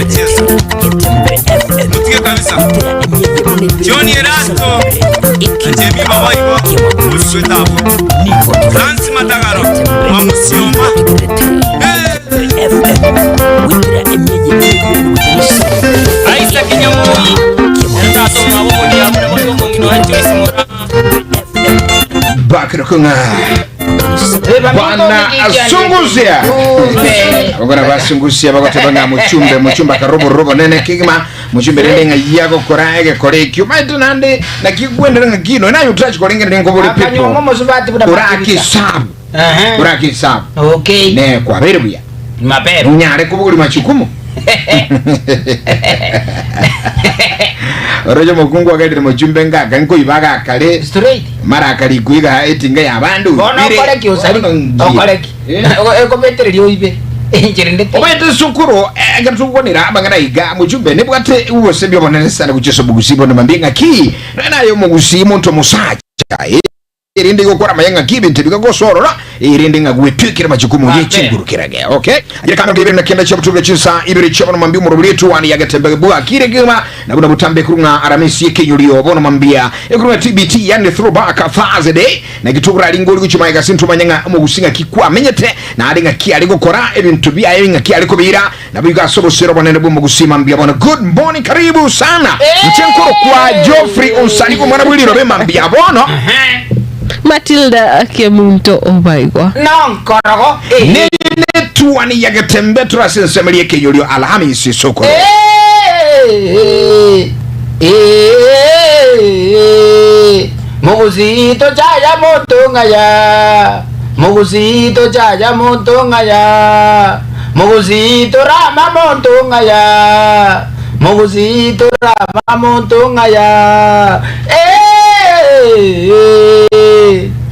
gochiesa. Motige kabisa. John Erasto na Jemima boigo moigwete abwo. Fransi Matagaro, Mwamusioma. Hey! Isaac Nyamoi, tata omwabo omodiabu na boigo omong'ina oye Joyce Moraa. Bakirokong'a Bwana asungusia abagora basungusia bagoteba ng'a mochumbe mochumbe akaroborobo nene kegima mochumbe rende ng'a yagokora egekora ekio maete nande naki gwendera ng'a kino naye otachi korengera nkobore Akanyuoma pepo omosubati buna Matirita. orakisabu Ehe. orakisabu Okay. ne kwabere buya Mapema. Nonyare kobogoria machukumu? Oroche omokungu agerire mochumbe ngaka nkoiba agakare Straight. mara akarikwa iga etinga ya abande Bono oibire. okore ki osari? Bono ngie. Okore ki? Eh. Ekobetereria oibe. Enchera ende teiyo. Obaete esukuru eh, ekero togokwanera amang'ana iga mochumbe nebwate obosemi obonene sana gochia ase omogusii bono mambia ng'aki nonya naye omogusii monto omosacha eh. Erinde igokora amaya ng'aki ebinto ebi gagosoorora, erinde ng'a gwetwekere amachukumu ye chinguru kerage. Okay. Aye kando ibere na kenda chi'obotuko chinsa ibere chia bono mambia omorobori etuani ya getembe bwakire kegima na buna botambe ekorwa ng'a aramisi ekenyurio bono mambia ekorwa ng'a TBT yani throwback Thursday na gitogora aringo ori gochia magega ase ntomanye ng'a omogusi ng'aki kwamenyete naende ng'aki are gokora ebinto biaye ng'aki are kobiira Naboigo ase obosio obonene bw'omogusii mambia bono. Good morning, karibu sana. Inche nkorokwa Geoffrey Onsarigo omwana bw'erirobe mambia bono. Matilda Kemunto Obaigwa. Nonkorogo, eh. Neye netuani ya Getembe tore ase ensemo eria ekenyorio Alhamisi sokoro. Eh, eh, Mogusii tochaya monto ng'aya, Mogusii tochaya monto ng'aya. Mogusii torama monto ng'aya, Mogusii torama monto ng'aya, eh,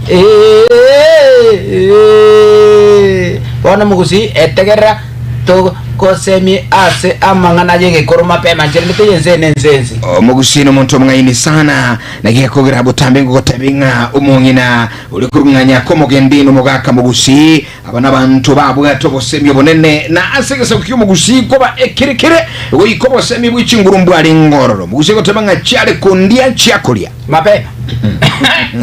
eh, eh. Bono mogusii etegerera togosemie ase amang'ana y'egekoro mapema nchera ndete y'ense ene ense ense. Omogusii nomonto omong'aini sana, naki gekogera botambe ngogotebi ng'a omong'ina ore korung'anya kw'omogendi nomogaka mogusii Aba nabanto babwate obosemi obonene, na ase egesaku ki'omogusii koba ekerekere, goika obosemi bwe chinguru mbwarenge ororo. Omogusii agoteba ng'a chiare kondia chiakoria. Mapema.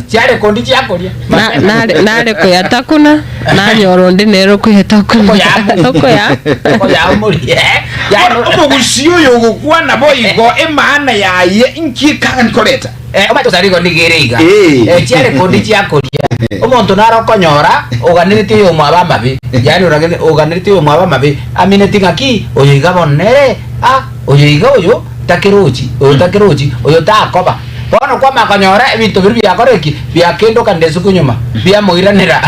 Chiare kondi chiakoria. Na- Mapema. nare nare koyatakuna nanyora onde nere okoyatakuna Okoyamu. okoya Okoyamuria. Yani Omogusii oyo ogokwana boigo emaana yaye inki ekagani koreta? Eh, omanyete gose nigo nigo ere iga. Eh. Eh, chiare kondi chiakoria. Omonto nare okonyora oganereti oyomwabo amabe, yaani oragene oganereti oyomwabo amabe, amineti ng'aki oyo iga bono nere ah, oyo iga oyo takerochi, oyo takerochi, oyo takoba. Bono kwamanya konyora ebinto biria biakorire ki? Biakendokanire ase konyuma, biamoiranera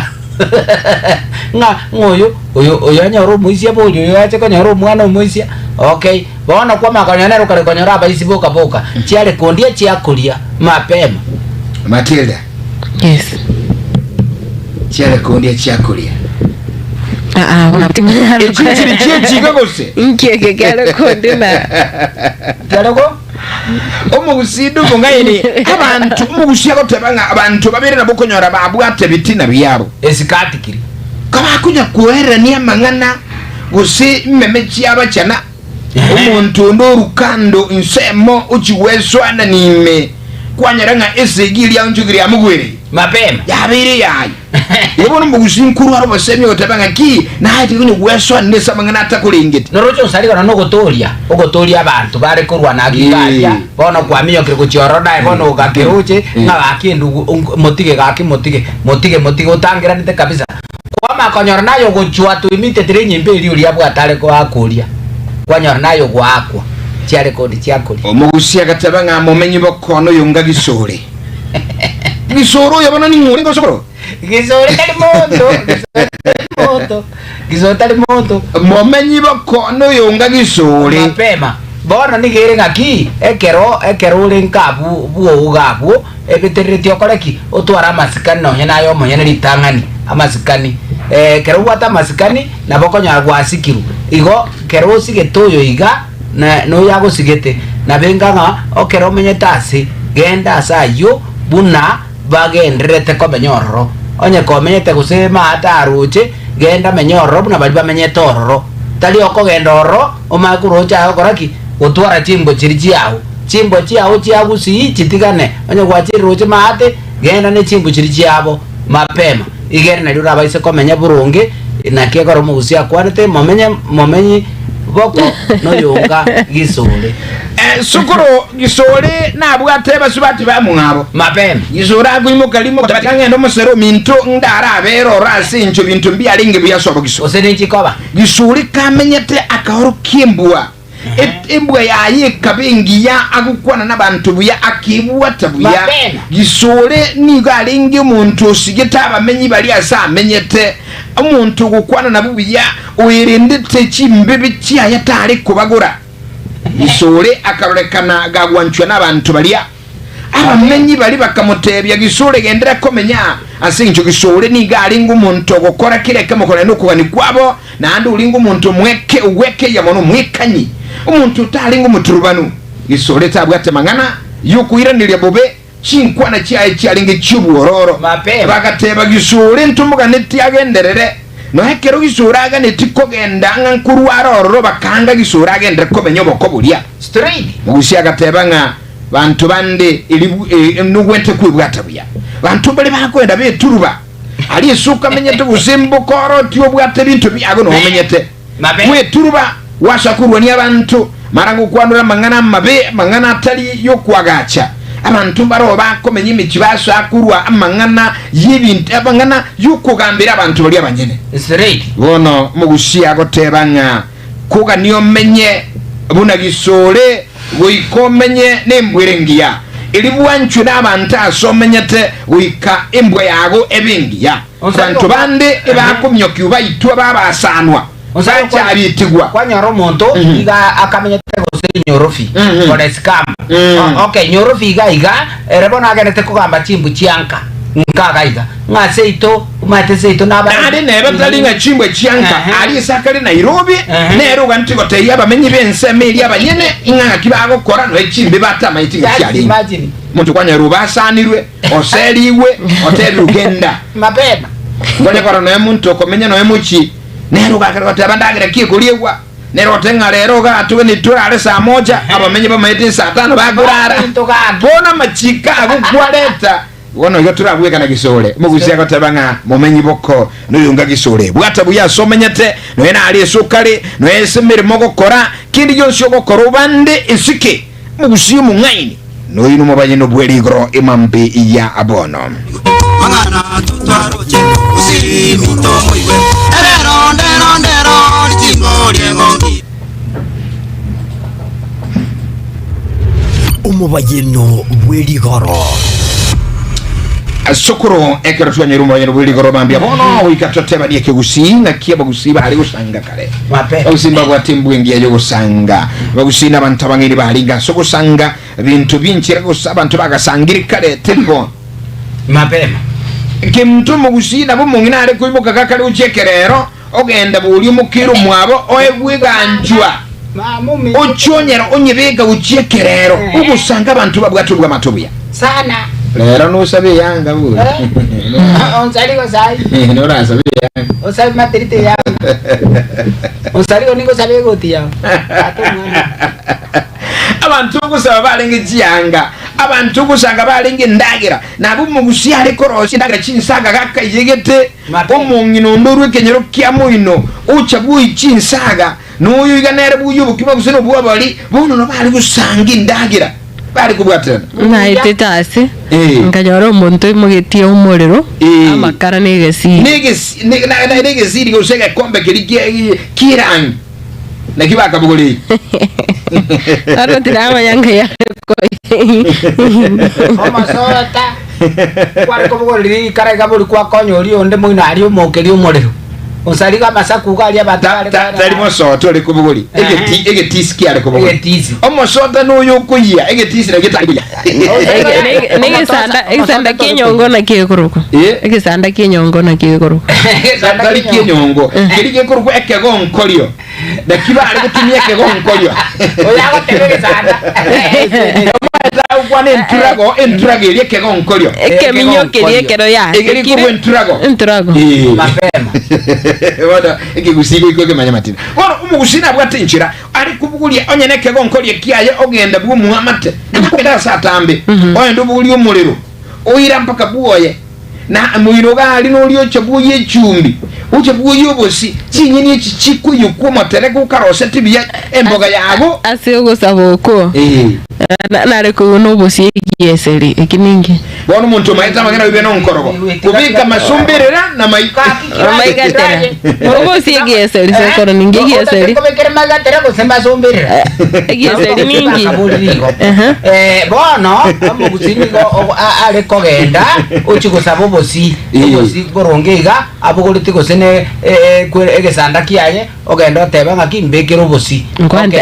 ng'a ng'a oyo oyo oyo anyore omoisia bori, oyo ache konyora omwana omoisia, okay. Bono kwamanya konya nere okare konyora abaisi boka boka, chiare kondia chiakoria mapema. Matilda, Yes. chiare kondia chiakoria. Ah, ah, Echi chiri chiechiga gose? Inki eke kiare kondi na Kiare ko? Omogusii omong'aini abanto omogusii agoteba ng'a abanto babere nabo okonyora babwate ebitina biabo. Esikati kiri. Kabakonya koererania amang'ana gose imeme chiabachana, omonto onde orukando ensemo ochia gwesoanania ime, kwanyora ng'a esegi eria aonchokire yamogwereire, Mapema. yabeire eyaye. Igo bono omogusii nkorware obosemi ogoteba ng'a ki, naye tiga onye gwesoanania ase amang'ana atakorengete. Noroche osari kono nogotoria, ogotoria abanto bare korwana ake iga aria, bono kwaminyokire gochia ororo naye bono ogakeroche, ng'a gaki endugu, motige gaki motige, motige motige otangeranete kabisa. Kwamanya konyora naye ogochwa toimitete enyimbo eria oria abwate are goaka oria, kwanyora naye ogoakwa chiare kodi chiakoria. Omogusia agateba ng'a momenyi bokono oyo nga Gisore. Gisore oyo bono ning'o orenge osokoro? Gisore tari monto, Gisore tari monto, Gisore tari monto. Momenyi bokono oyo nga Gisore. Mapema. Bono nigo ere ng'aki ekero ekero ore nka abwo bwogo abwo Ebetereretie okore ki? Otware amasikani nonye naye omonyene ritang'ani, amasikani. Eh, ekero obwate amasikani, nabo okonyora gwasikirwe. Igo, kero osigete oyo iga, na noyo agosigete, nabo enga ng'a ekero omenyete ase, genda ase ayio buna bagendererete komenya ororo. Onye komenyete gose maate aroche, genda menya ororo buna baria bamenyete ororo. Tari okogenda ororo omanye koroche aye gokora ki? Gotwara chimbwa chiria chiao. Chimbwa chiao chia gusii chitigane, onye gwachire roche maate, genda ne chimbwa chiria chiabo mapema. Igere nario orabaise komenya boronge, naki ekero omogusii akwanete, momenye momenyi boko noyonga gisore. Sukuru gisore nabwate abasubati bamwabo. Mapema. Gisore akoimoka rimo goteba, Tiga ng'ende omosere ominto ndarabere oro ase inche ebinto mbiarenge buya ase obogiso. Gose ninchikoba. Gisore kamenyete akaorokia embwa. Embwa yaye ekaba engiya, agokwana nabanto buya, akebwata buya. Mapema. Gisore nigo arenge omonto osigete abamenyi baria ase amenyete, omonto ogokwana nabwo buya, oerendete chimbibi chiaye tare kobagora. Gisore akarorekana gagwanchwa nabanto baria. Abamenyi baria bakamotebia, Gisore genderera komenya, ase engencho Gisore nigo arenge omonto ogokora kera ekemo koreng'ana nokogania kwabo, naende orenge omonto omweke ogwekeyia mono omwekanyi, omonto otarenge omoturubanu. Gisore tabwate mang'ana y'okoiraneria bobe, chinkwana chiaye chiarenge chi'obwororo. Mapema. Bagateba, Gisore ntomoganetie agenderere. Nonya ekero Gisore aganetie kogenda ng'a nkorwa are ororo, bakaanga Gisore agenderere komenya oboko boria. Straight. Mogusia agateba ng'a banto bande nogwete kwebwata buya. Banto mbare bakoenda beturuba aria ase okamenyete gose mboka orotie obwate ebinto biago nomenyete. Gweturuba gwasa korwania abanto mara gokwanora amang'ana amabe, amang'ana atari y'okoagacha. Abanto mbaroo bakomenya emechie basoa korwa amang'ana y'ebinto amang'ana y'okogambera abanto baria abanyene. Bono mogusia agoteba ng'a Kogania omenye buna gisore, goika omenye nembwa ere engiya, erio bwanchwe nabanto aase omenyete, goika embwa yago ebe engiya. Abanto bande ebakomiokiwa baitwa babasanwa, bachabitigwa. Kwanyora omonto iga akamenyete gose nyorofi forest camp. Okay, nyorofi iga iga ere bono agenderete kogamba chimbu chia nka nka iga iga. Ng'a seito, omanyete seito naba. Naende nebe tari ng'a chimbwa chia nka aria ase akare Nairobi, nere oganeti gotebia abamenyi b'ensemo eria abanyene ng'a ng'aki bagokora noe chimbe batamanyeti ng'a Just chiarenge. imagine. Omonto kwanyora obasanirwe, oserigwe, otebirwe genda. Mapema. Nkonya korora noe monto okomenya noe mochie, nere ogakera goteba ndagera ki ekoriegwa, nere ogoteba ng'a rero igaa togende torare saa moja, abamenyi bamaete saa tano bakorara. Ebinto gaki. Bono amachiko ago kwareta Bono igo torabwekana gisore. Omogusia agoteba ng'a momenyi boko noyonga gisore. Bwata buya ase omenyete, nonya nare ase okare, nonya ase emeremo ogokora, kende gionsi ogokora obande esike. Omogusia omong'aini noyo nomobayeno bwe rigoro emambe ya bono. Mang'ana totwaroche gusii minto moigwe erero ndero ndero ritingo ri'engongi. Omobayeno bw'erigoro. Sokoro ekero twanyoire omobayeno bw'erigoro mambia bono goika totebanie ekegusii ng'aki abagusii bare gosanga kare. Mape. Abagusii mbabwate embwa engiya y'ogosanga. Abagusii n'abanto abang'aini barenge ase ogosanga ebinto bi'enchera gose abanto bagasangire kare teri bono. Mapema. Kemto omogusii nabo omong'ina are koimoka gakare gochia ekerero Ogenda boria omokera omwabo oegwe eganchwa, ochionyera onyebeka gochia ekerero, ogosanga abanto babwate obwamato obuya. Sana. Rero nosabe eyanga bori. Onsarigo sai. Norasabe eyanga. Osabe matiriti eyanga. Onsarigo nigo osabe egoti yao. Tata omwana. Abanto ogosaba barenge chianga, abanto ogosanga barenge endagera, nabo omogusia are korosia endagera chinsaga gakaiyegete. Omong'ina onde orwa ekenyoro kia moino ocha bwoi chinsaga, na oyo iga nere bwoyia obokima gose nobw'obori, bono nabo bare gosanga endagera bare kobwaterana. Naetete ase, Eh. nkanyora omonto oimogetie omorero, Eh. amakara na egesiri. Negesi- ne- na- na- negesiri gose egekombe keria kie- ki'erangi, naki bakabogoreire. Bono tiramanya ng'a yare Omosota kware kobogoreria rikara iga bori kwakonya oria onde moino aria omokeria omorero. Osariga amasaku iga aria abanto Ta- bare ta- tari mosota ore kobogori Egeti- egetisi kiare kobogori Egetisi. omosota noyo okoyia egetisi nakio tari koyia Egesanda egesanda ki'enyongo naki gekorokwa. Eh? Egesanda ki'enyongo naki gekorokwa. tari ki'enyongo keri gekorokwa ekegonkorio Naki bare gotumia ekegonkorio. Oyo agoteba egesanda. Agokwana enturago, enturago eria ekegonkorio. Ekeminyo keria ekero Egeri korwa yatekire enturago. Enturago. Eh. Mapema. Bono ekegusii goika okemanya matina. Bono omogusii nabwate enchera are kobogoria onye nekegonkorio kiaye ogenda bw'omoamate akogenda ase atambe ogende obogorie omorero oira mpaka bwoye na moino iga aria noria ocha bwoyie echumbi ocha bwoyie obosie chinyeni echi chikoiyokwa omotereke okaroseti buya emboga yago. Ase ogosaba okwo Eh. nare koigwa nobosie egieseri eki ninki? Bono omonto omaete amang'ana oibe nonkorogo, kobeka amasumberera na Maigatera. Obosie egieseri sokoro ninki egieseri? Kobekere maigatera gose masumberera. Egieseri ninki? Akabori nigo. Aha. Eh, bono omogusi nigo are kogenda ochi gosaba obosi obosi boronge iga abogoreti gose ne egesanda kiaye ogenda oteba ng'aki mbekere obosi. Nkwante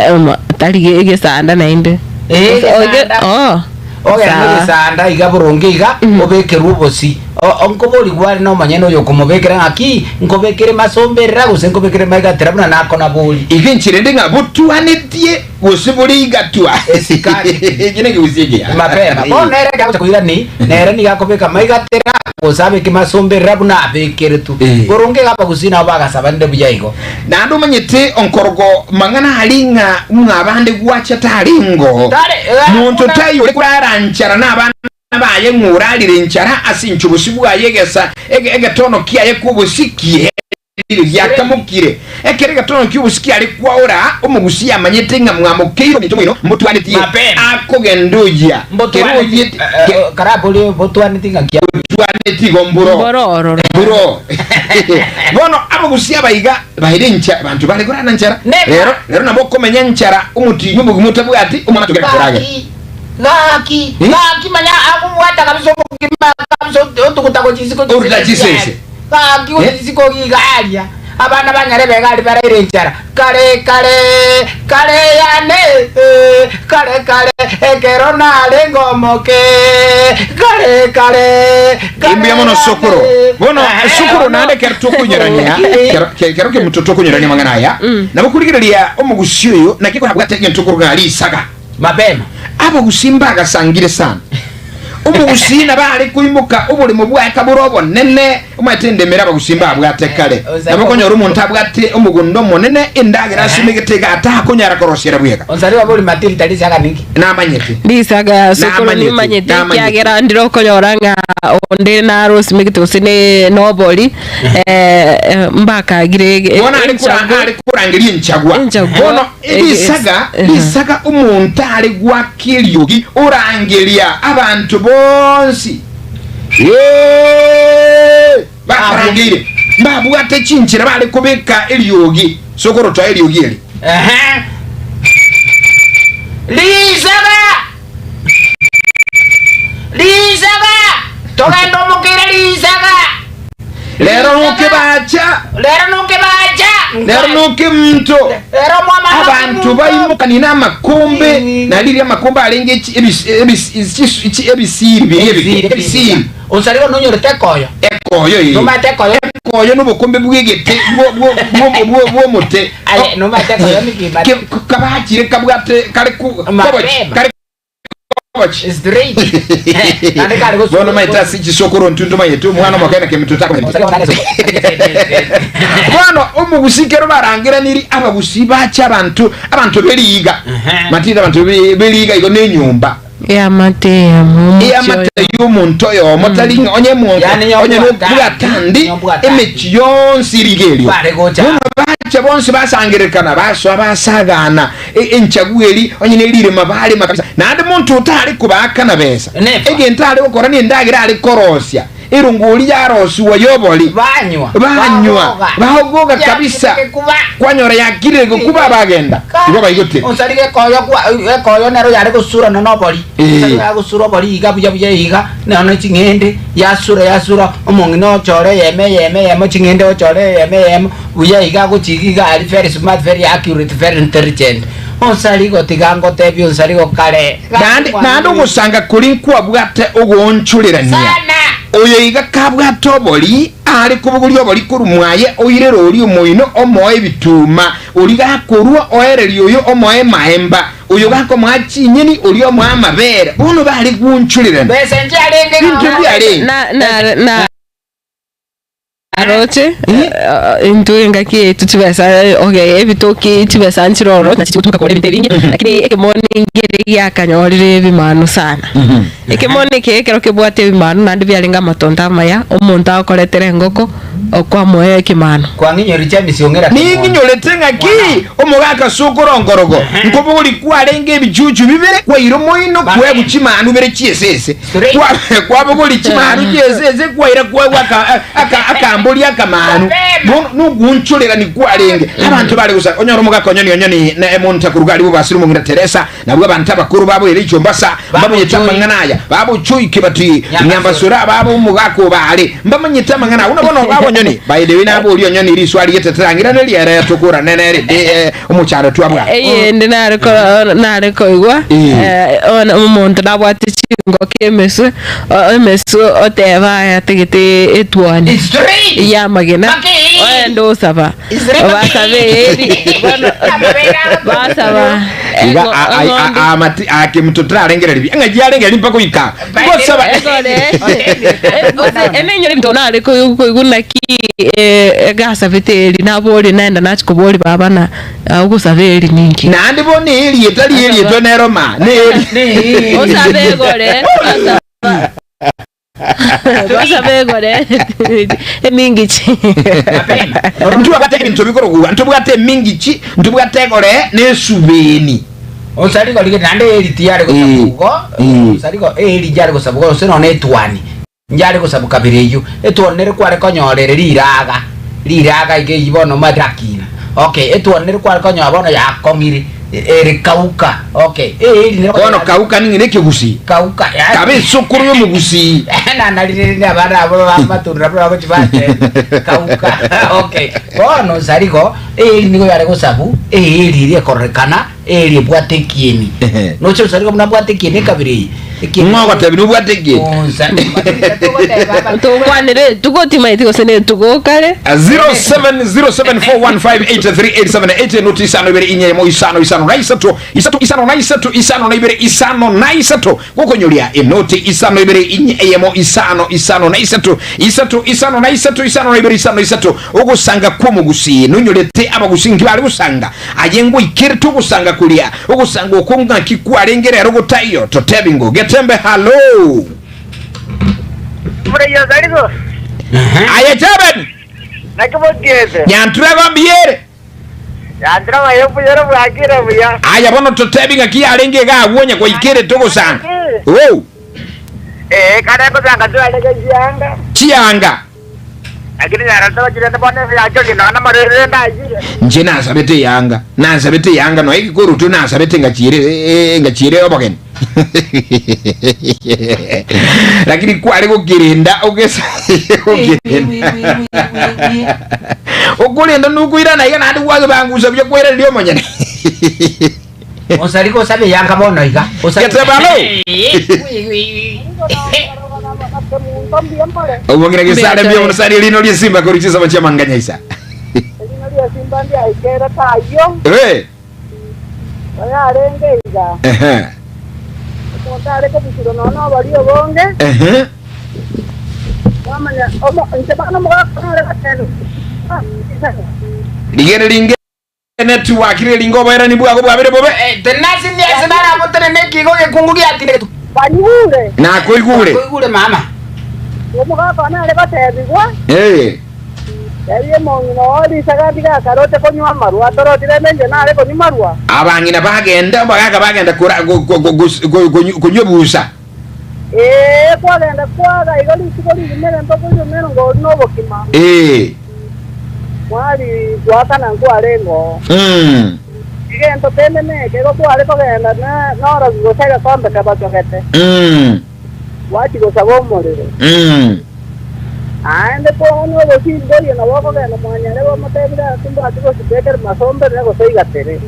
tari egesanda naende. Eh, egesanda. Oh. Ogende Sawa. egesanda iga boronge iga, obekerwe obosi. O- Nkoborigwe are nomonyene oyokomobekera ng'aki, nkobekere masomberera gose nkobekere maigatera buna nakonabori. Iga enchera ende ng'a botwanetie gose bore igatwa. Esikari. Eki nekegusi ekiya. Mapema. Bono nere ekero agocha koirani, nere nigo akobeka maigatera gose abeke masomberera buna abekeretwe. Eh. Boronge iga abagusii nabo bagasabanire buya igo. Naende omanyete onkorogo mang'ana aria ng'a ng'a abande gwacha tarengo. Tare, eh, Monto buna- taiyo ore korara nchara nabana baye ng'a orarire nchara ase inche obosio bwaye egesa ege- egetono kiaye kw'obosio kierire giakamokire. Ekero egetono ki'obosio kiare kwaora, omogusi amanyete ng'a mwamokeire ominto moino mbotwanetie Mapema. akogenda oyia. Kero Mbotwaneti, oyieti eh, ke- eh, karaborie mbotwaneti ng'aki botwaneti igo mboro. Mboro ororo. Buro. Bono abagusi abaiga baire enchara, abanto bare korana enchara. Neba. Rero, rero nabo okomenya enchara omotienyi omogima otabwati omwana togere koragera. Gaki, gaki, Eh? gaki manya akobwata kabisa obogima kabisa otuguta gochia isiko Oruta chisese. Gaki gochia Eh? isiko iga aria. Abana banyare bega aria baraire enchara. Kare kare, kare yane, eh, kare kare, ekero narenge omoke, kare kare, kare Imbuya mono sokoro. yane. Bono Eh, sokoro bono. naende ekero tokonyorania, Eh. kero kero kemoto tokonyorania amang'ana aya, nabo korigereria omogusi oyo naki korabwate egento korwa risaga. Mapema. Abagusii mbagasangire sana. Omogusii nabo are koimoka oboremo bwaye kabore obonene, omanyete endemero abagusii mbabwate kare. Nabo okonyora omonto abwate omogondo omonene, endagera asumegete iga atakonyara korosiera bweka. Onsari wabori Matilda risaga ninki? Namanyete. Risaga sokoro Namanyete, nimanyete namanyete. ekiagera ndire okonyora ng'a onde nare osimegete gose ne nobori eh, eh, mbakagire ege- Bono are kora- enchagu. are korangeria enchagwa. Enchagwa. Bono Ege- risaga ehe. risaga omonto are gwaka eriogi orangeria abanto bonsi. Eeeeee! Bakarangeire mbabwate chinchera bare kobeka eriogi sokorotoa eriogi eri. Ehe. Risaga! Risaga! Togende omokeire risaga! Rero noke bacha, Rero noke bacha! rero noke mto. Rero mwamama Abanto baimokani namakombe na riria amakombe arenge echi- ebis- ebis- echi- echi- ebisiri biria ebike ebisiri Osarigo nonyorete ekoyo. ekoyo eye Nomanyete ekoyo. ekoyo nobokombe bw'egete bwo- bwo- bwo- bwo- bw'omote Aye, nomanyete ekoyo niki Ke- kabachire kabwate kare ku- Mapema. kobochi kare kobochi Straight. Naende kare gosu- bono maete ase chisokoro ntuntu mayete omwana omokene kemito takomanyete bono omogusi kero barangeraniri abagusi bacha abanto abanto beriga Ehe. matinde abanto be- beriga igo nenyomba Eamate eyemo omochie eamate oyo. y'omonto oyomo tari ng'a onye monto Yani onye nyobwata nobwatandi nyobwatandi. emechi yonsi riga erio Bare gocha. Bono bacha bonsi basangererekana basoa basagana e- enchagu eri onye ne rirema barema kabisa naende monto otare kobaakana besa Nefa. egento are gokora na endagera are korosia erongori yarosiwa y'obori Banywa. banywa Bagoga. bagoga kabisa Yakire kwanyora yakirire gekuba bagenda igo baigotire Onsari gekoyo kwa ekoyo nero yare gosurana nobori. Eh. Onsari yare gosura obori iga buya buya iga nono ching'ende yasura yasura omong'ina ochore eyemo eyemo eyemo ching'ende ochore eyemo eyemo buya iga agochiga iga ari very smart very accurate very intelligent. Onsari gotiga ngotebia onsari gokare. naende naende ogosanga kori nkwabwate ogoonchorerania Sana. oyo iga kabwate obori are kobogoria obori korwa mwaye oirere oria omoino omoe ebituma ori gakorwa oereria oyo omoe emaemba. Oyo gakomoa chinyeni, oria omoa amabere. Bono bare gwonchorerana. Besa nchiarenge Binto ng'a- biarenge. Na na na aroche intwe engaki yaito chibesa okay ebitoki chibesa nchire ororo nachi chigotumeka kogora ebinto ebinge lakini ekemoni nkere giakanyorire ebimanu sana. Ekemoni eke ekero kebwate ebimanu naende biarenge amatonto amaya, omonto agokoretera engoko okwamoa ekemanu. Kwang'inyoria chiamisi ong'era kemoni. Ning'inyorete ng'aki omogaka ase okorongorogo, nkobogori kwarenge ebichuchu bibere, kwaira omoino kwegwa chimanu bere chi'esese, Kwabogori chimanu chi'esese, kwaira kwegwa akambori akamanu. Bono nogoonchorerani kwarenge. Abanto bare gosa onyore omogaka onyoni onyoni na emonto akoruga aria bobasire omong'ina Teresa, nabwo abanto abakoro babo ere Chombasa mbamanyete amang'ana aya, babochoike bati Nyambasore ababo omogaka obaare mbamanyete amang'ana aya. Buna bono baba onyoni, by the way naborie onyoni riswari gete terang'iranerie ere tokorane nere de omochando twabwate. Eyende nare nare koigwa omonto nabwate chingoko emeswe emeswe oteba aya atagete etwani y'amagena oende osaba Basabe eeri, bono basaba Iga engo- a- a- a- eng'ondi. amati ake mto tararengereria bi ng'a jiarengereria mpaka goika gosaba Egore. Gose enenyore ebinto nare koi- koigwa naki egasabete eeri, naborie naenda nachia koboria baba na ogosaba eeri ninki. Naende bono eeri etari eeri etwe nero ma neeri. Osabe egore, osaba. Basabe egore emingichi. Ntobwate ebinto bikorogwa, ntobwate emingichi, ntobwate egore na esubeni. Osarigo rigeri naende eeri tiyare gosabugo, osarigo eeri yare gosabugo gose nonya etwani yare gosabu kabere eyio. Etwani nere kware konyora ere riraga, riraga iga eyio bono omanyete akina. Okay, etwani nere kware konyora bono yakong'ire. Ere kauka. Okay. Eeri nero Bono kauka ning'ina ekegusii. Kauka. Yaani. Kabe esokoro y'omogusii. Nanarire abana abo bamaturura buna bagochibate. Kauka. Okay. Bono nsarigo eeri nigo yare gosabu eeri eria ekororekana eeri ebwate ekieni. Ehe. Noche nsarigo buna abwate ekieni ekabira eye. Ekieni. Ng'o ogotebi nobwate ekieni? Onsa. Tokwanere etugo timaeti gose ne etugo okare. 0707415838 noti isano ibere inye emo isano isano na isato isato isano na isato isano na ibere isano na isato gokonyoria enoti isano ibere inye eyemo isano isano na isato isato isano na isato isano na ibere isano na isato ogosanga kw'omogusii nonyorete abagusii nki bare gosanga aye ngoikerete ogosanga koria ogosanga okwo ng'aki kwarenge rero gotaiyo totebi ngo getembe hallo Muraiyo Zarigo, Aye Jabeni, naki motiete? nyantura igo mbuya ere. Nyantura maye mbuya ore bwakire buya. Aya bono totebi ng'aki yarenge iga agwo onye gwaikerete ogosanga. Oo, Ee, kare ngosanga twarenge chianga, chianga. lakini nyarorete gochirende bono ebe yachorire nonya namarwaire rende ayire. Inche nasabete eyanga, nasabete eyanga nonya egekoroto nasabete ngachiere ngachiere obogeni. Lakini kware gokerenda ogesa gokerenda. Okorenda nokoirana iga naende gwagebangusa buya kwairaneria omonyene. Osari gosabe eyanga bono iga. Osari- Geteba alo. Omong'ina gesare mbuya mono sari erino rie simba korwa chisabo chia manganya isa. Eh. Ehe. Ehe. Rigere ringe network riringe oboerani bwago bwabere bobe. Tenasi ndiase narabotenene ekigo gekungu giatindetu. Banyigure, Nakoigure. Koigure mama. omogaka one are gotebigwa, Eh. Erio omong'ina oo risaga tiga akaroche konywa amarwa, atoroti rende inche nare konywa marwa. Abang'ina bagenda, abagaka bagenda kora go- go- go- gos- go- gonyu- konywa ebusa. Ee, kwagenda kwaga igo rituko rigima egento okoria omerongori na obokima. Ee. Mwari goakana nkwarenge oo. Egento kende neke, igo kware kogenda na norogi gose egekombe kebachogete, gwachia gosaba omorero. Naende kong'ani obosinto oyio nabo okogenda mwanyare gomotebia ng'a timbwati gosika ekero masombere gose igatere.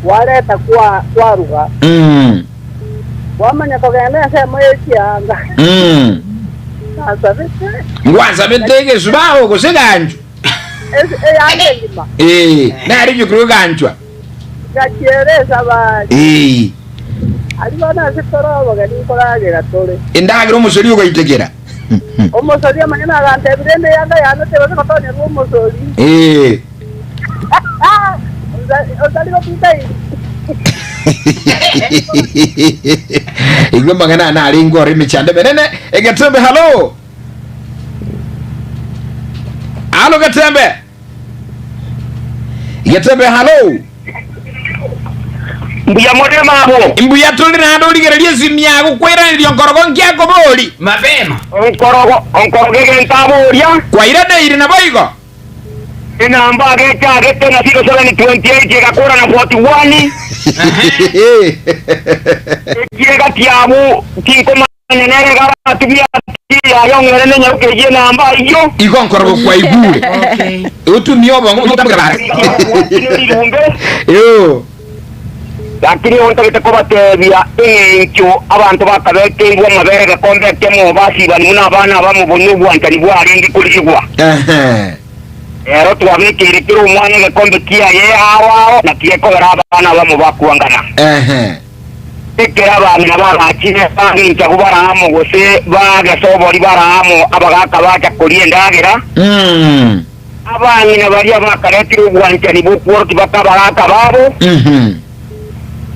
Gwareta kwa kwaruga. Kwamanya kogenda ensemo ye chianga. Nasabete. Ngwasabete egesubao gose eganchwa? Eyanga engima. Ee, nare egekorwa eganchwa. Gachiera esabari. Ee. Aria bono ase tore obogeni nkoragera tore. Endagera omosori ogaitekera. Omosori omonyene agantebia, Rende eyanga yane tebasa gotonyerwa omosori. Ee. Otari gotinda iri. Igwe amang'ana aya narenge ore emechando emenene. Egetembe halo. Halo Getembe. Getembe halo. Mbuya more mabo. Mbuya tore naende origererie esimi yago kwairaneria onkorogo nkiakobori. Mapema. Onkorogo onkorogo egento aboria. Kwairaneire naboigo. Enamba agechagete na 0728 egakora na 41. Ekiega kiabo tinkomanya nere iga aratubie ati yaya ong'ere nenyaroka eyio enamba ayio. Igo nkorogo kwaigure. Okay. Otumie obongo otambe bara. Rirumbe. Yo. Lakini ontagete kobatebia eng'encho abanto bakabekeirwe amabere egekombe ekemo basibani buna abana abamo buna obwanchani bwarenge korigigwa. Ehe. Ero twabekeire kera omwana egekombe kiaye ao ao, naki gekogera abana abamo bakwangana. Ehe. Ekero abang'ina bagachire bagencha abwo bare amo, gose bagesa obori bare amo, abagaaka bacha koria endagera. Abang'ina baria bakaretire obwanchani bw'okworokia bakabagaaka babo.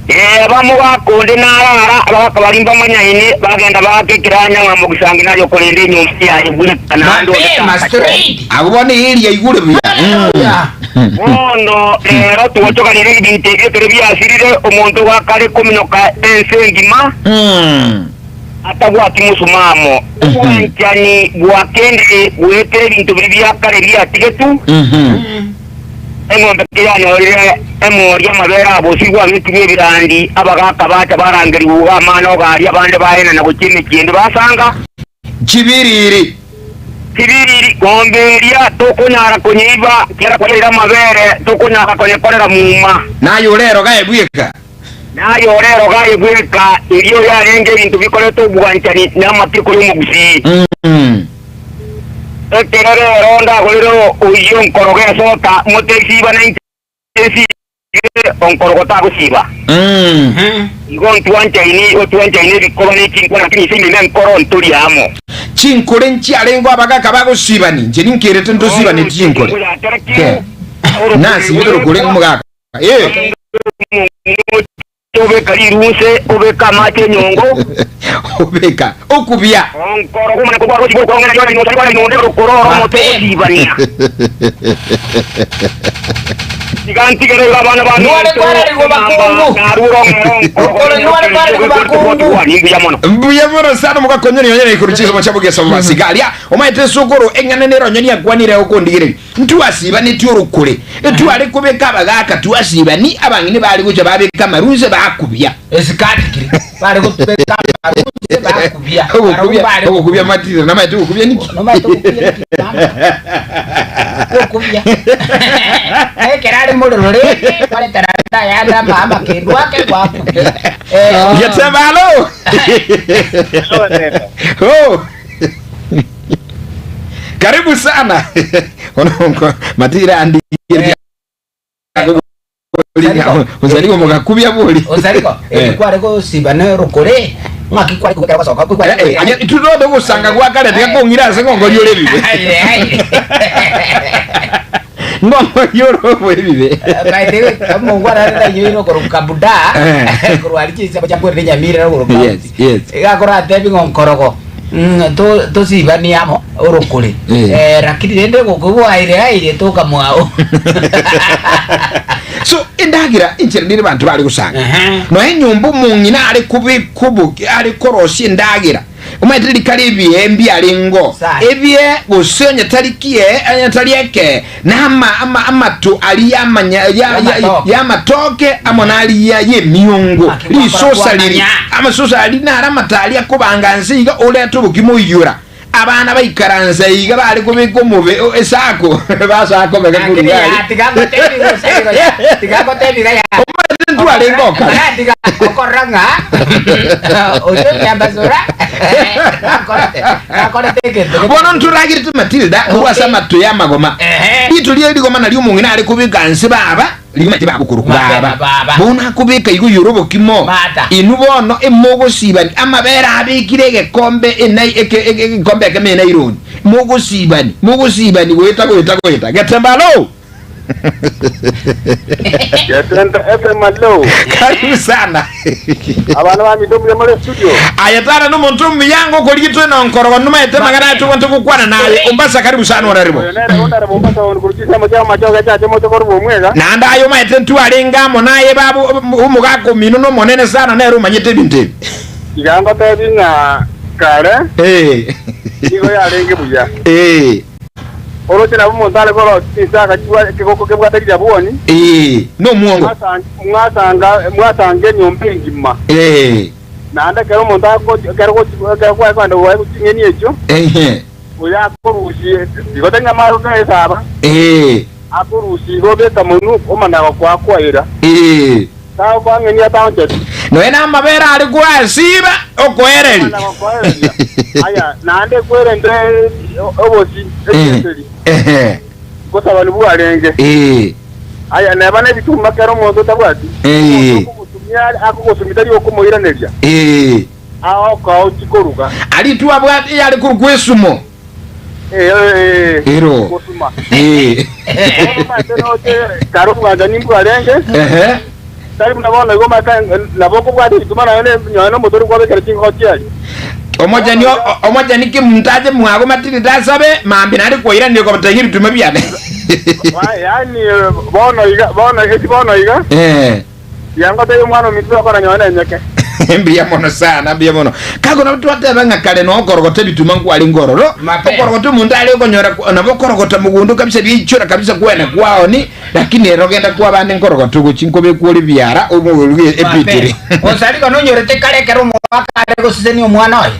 Ee, bamogaka onde narara, abagaaka baria mbamanyaine, bagenda baaka ekeranya ng'a mogisangi naye okorenda enyomba yaye bweka, naende onde Mapema takacha. straight. Abwo bono eria igure buya. Hallelujah. Bono rero twochoganire ebinto ebio ekero biasirire, omonto gakare kominyoka ense engima, atabwati mosumamo. Obwanchani bwa kende goetera ebinto biria bia kare biatigetwe, Eng'ombe tiyanyorire emori amabere abosigwe abetigwe ebirandi, abagaaka bacha barangerigwa iga amana ogaria abande baenana gochia emechie ende basanga. Chibiriri. Chibiriri, ng'ombe eria tokonyara konyeiba, ekiagera kwarire amabere, tokonyara konyekorera muma. Naye ore eroga aye bweka. Naye ore eroga aye bweka, erio yarenge ebinto bikorete obwanchani na amatiiko y'omogusii. Ekero rero ndagorere oyio nkoroga esota, motesiba na inche nsibe, onkorogo tagosiba. Igo ntwanchaine, otwanchaine ebikoba ne chinkwana, lakini inse ime nenkoro ntori amo. Chinkore nchiarengeo abagaka bagosibani, inche ninkerete ntosibaneti chinkore. Nasibire orokore omogaka. Eh. Obeka rirunse, obeka amache enyongo. Obeka okubia. Onkoro kw'omwana kogwa rosi bw'okwong'ina riona rino otari kwana inonde orokoro oro omote ogosibania. Tiga ntigere iga abana ba Nware kwararigwa bakungu. narure ong'ero onkoro Okore nware kwararigwa bakungu. Mbuya mono. Mbuya mono sana mogakonyoni onye na ikuru chisomo chia bogesa bobasigaria omaete esukuru eng'ana nere onye niakwanire okondigereria Ntwasibanetie orokore, etware kobeka abagaaka, twasibani abang'ina bare gocha babeka amarunse bakubia. Esikati kiri bare gotubeka amarunse bakubia. Barabwo Ogokubia, bare ogokubia matire, namaete gokubia niki? Nomaete gokubia niki mama? Gokubia. Ekero are morero rende baretera ayande ama amakendu ake gwakubia. Eh, Geteba alo. Oh. Karibu sana. Ono matira andi Ozariko mugakubia bori. Ozariko Eh. kware gosiba ne rokore ng'aki kware gokera gosoka Eh, eh, turodo gosanga gwa kare tiga kong'ira ase ng'ongo riore ebibe. Ng'ongo riore obo ebibe. Mungu ararera koruka buda Eh. korwari chisemo chiakwerire nyamira koruka Yes, yes. igakoratebi ng'onkorogo tosibani amo orokore Eh. Eh, lakini rende gokobwaire aire tokamwao So endagira enchera nere banto bare gosanga. Ehe. Noe enyomba omong'ina are kobe are korosia endagera. Omanyete rikare ebiee mbiarengo. Sana. Ebiee gose onye tari kiee onye tari ekee na ama ama amato aria amanya ya ya Y'amatoke. y'amatoke amo naria y'emiongo. Aki gwakora Risosa riri kwamanya. amasosa aria naro amato aria akobanga nse iga orete obokima oiyora. Abana baikaransa iga bare kobeka omobe o- esako basoa kobeka Lakini korwa ya, aria. tiga ngotebi gose igo ya, tiga ngotebi iga ya. Omanyete ntwarenge okare. Ara tiga okorora ng'a oyo nyambasura nakorete nakorete egento gete. Bono ntoragerete Matilda korwa ase Okay. amato y'amagoma. Ehe. Rito rie rigoma nario omong'ina are kobeka nse baba. Rimanyete bagokorokwa Mapema baba. baba. Bono akobeka igo igoro obokimo. Mata. Inwe bono emogosibani amabere abekire egekombe enai eke eke egekombe ekemo enaironi. Mogosibani, mogosibani goeta goeta goeta. Getembe alo! Getembe FM alo. Karibu sana. Abana baminto mbuya more studio. Aye tara nomonto omuya ngokorigitwe nonkorogo nomaete amang'ana aye tobwate gokwana naye. Ombasa karibu sana oraribo. Oyo nere ondare Mombasa on korwa chinsemo chia amachoge achache moche korwa omwega. Naende aye omaete ntwarenge amo naye baba omogaka omino nomonene sana nere omanyete ebinto ebi. Iga ngotebi ng'a kare Eh. nigo yarenge buya. Eh. Oroche nabo omonto are korosia chinsaga chibwa ekegoko kebwate rijabuoni, Eh. Nomwongo. mwasanga mwasanga mwasanga enyomba engima. Eh. Naende ekero omonto agochi ekero gochi ekero kwaye kogenda goaye ching'eni echio, Ehe. oyo akorusie igo tari ng'a maroka esaba, Eh. akorusia igo obeka monwe omana gokoa kwaira. Eh. Tagokoa ng'eni ataoncheti. Nonya namabere are gwasiba okoereria. Omana gokoereria. Aya, naende kwerente obosi, egeseri, Ehe. gosaba nibwarenge. Eh. Aya, neba nebitumba kera omonto otabwati, Eh. omonto okogosumia akogosumia tari okomoiraneria, Eh. agokoa ochie koruga. Aria twabwate eyare korokwa esumo. Eh, eh, Ero. gosuma. Eh. Bono omanyete noche kare obwanchani mbwarenge, Ehe. tari buna bono igo omanyete nabo okobwata ebituma naye ne- nonya na omotori kwabekera chingoko chiaye. Omochani o- o- omochani ki monto ache mwago matirite asabe mambia naende kwairanire kobatebia ebituma biane. Wa- Yaani bono iga bono eki bono iga Eh. Tiga ngotebie omwana ominto tokora nyowe nenyeke. Mbuya mono sana, mbuya mono. Kago nabo twateba ng'a kare nokorogota ebituma nkwarenge ororo. Mapema. Okorogota omonto are okonyora kwa- nabo okorogota mogondo kabisa biaichora kabisa kwene kwaoni, lakini ero genda kwabande nkorogota ogochi nkobekwa ore biara omoruge epitiri. Osariko nonyorete kare ekero omogaka are gosesenia omwana oye,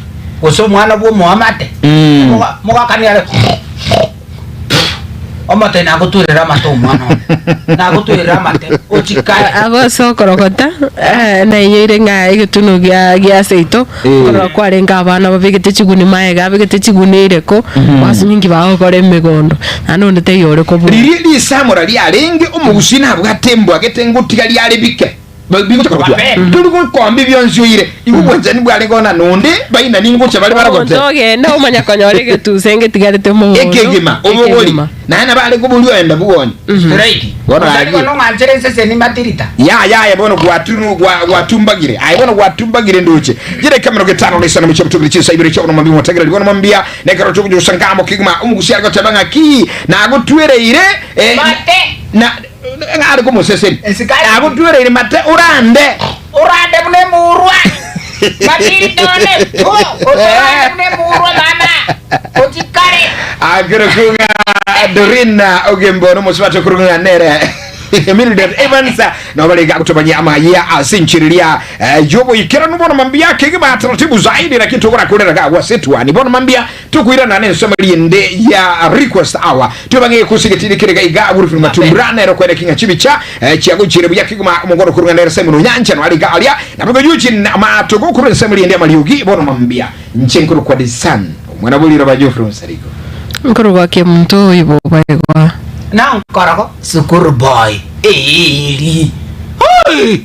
gose omwana bw'omoamate, Mm. Omoga- omogaka nigo are Omote nagotwerere amate omwana one, nagotwerere amate, ochikare. Agose okorogota eh, naiyoire ng'a egetunu gia gia seito Eh. korora kwarenge abana babegete chiguni maega abegete chiguni ireko basinyingi bagokora emegondo naende onde taiyo ore kobua. Riria risamora riarenge omogusii nabwate embwa gete ngotiga riare bike. Bigocha korokwa. Mapema. Tori gokomba ebionsi oire. Igo obwanchani bware kona nonde bainani ngocha bare baragote. Omonto ogenda omanya konyora egetusa engetigarete mogondo. Ekegima obogori. Ekegima. Naende nabo are koboria oenda bwonye. Straight. Bono Osari agio. bono ng'anchere enseseni matirita. Ya ya bono gwatunu gwa gwatumbagire. Aye bono gwatumbagire ndoche. Jire kamero getano lesa na micho tugire chisa ibere chono mambi motegera bono mambia nekero tukujusa ngamo kigima omugusi ari goteba ng'aki nagotwereire eh, Mate. na Ng'a are komoseseni. Esikari. Agotwereire mate orande. Orande buna emurwa. Matirita one. Po, otorande buna emurwa mama. Ochikare. Akorokung'a Dorina Ogembo nomosubati okorokung'a nere Mildred Evans nobarenge agotomanyia amaya ase enchiriria eh, yoboikeranu bono mambia kegima taratibu zaidi lakini togorakorera gagwa setwani bono mambia Tokoirana nensemo riende ya request hour. Tobange kusigetiri kerega iga agurufiri matumbura nero kwene kinga chibicha eh, chiago chire buya kiguma omongoro kurunga nere Simon Onyancha no ariga aria nabogo Eugene amatogo kuru ensemo riende amariogi bono mambia nche nkuru kwa the sun omwana boliro ba Geoffrey Onsarigo. Nkorogwa kemonto oibo baigwa. Nankorogo sukuru boy eeri. Hoi!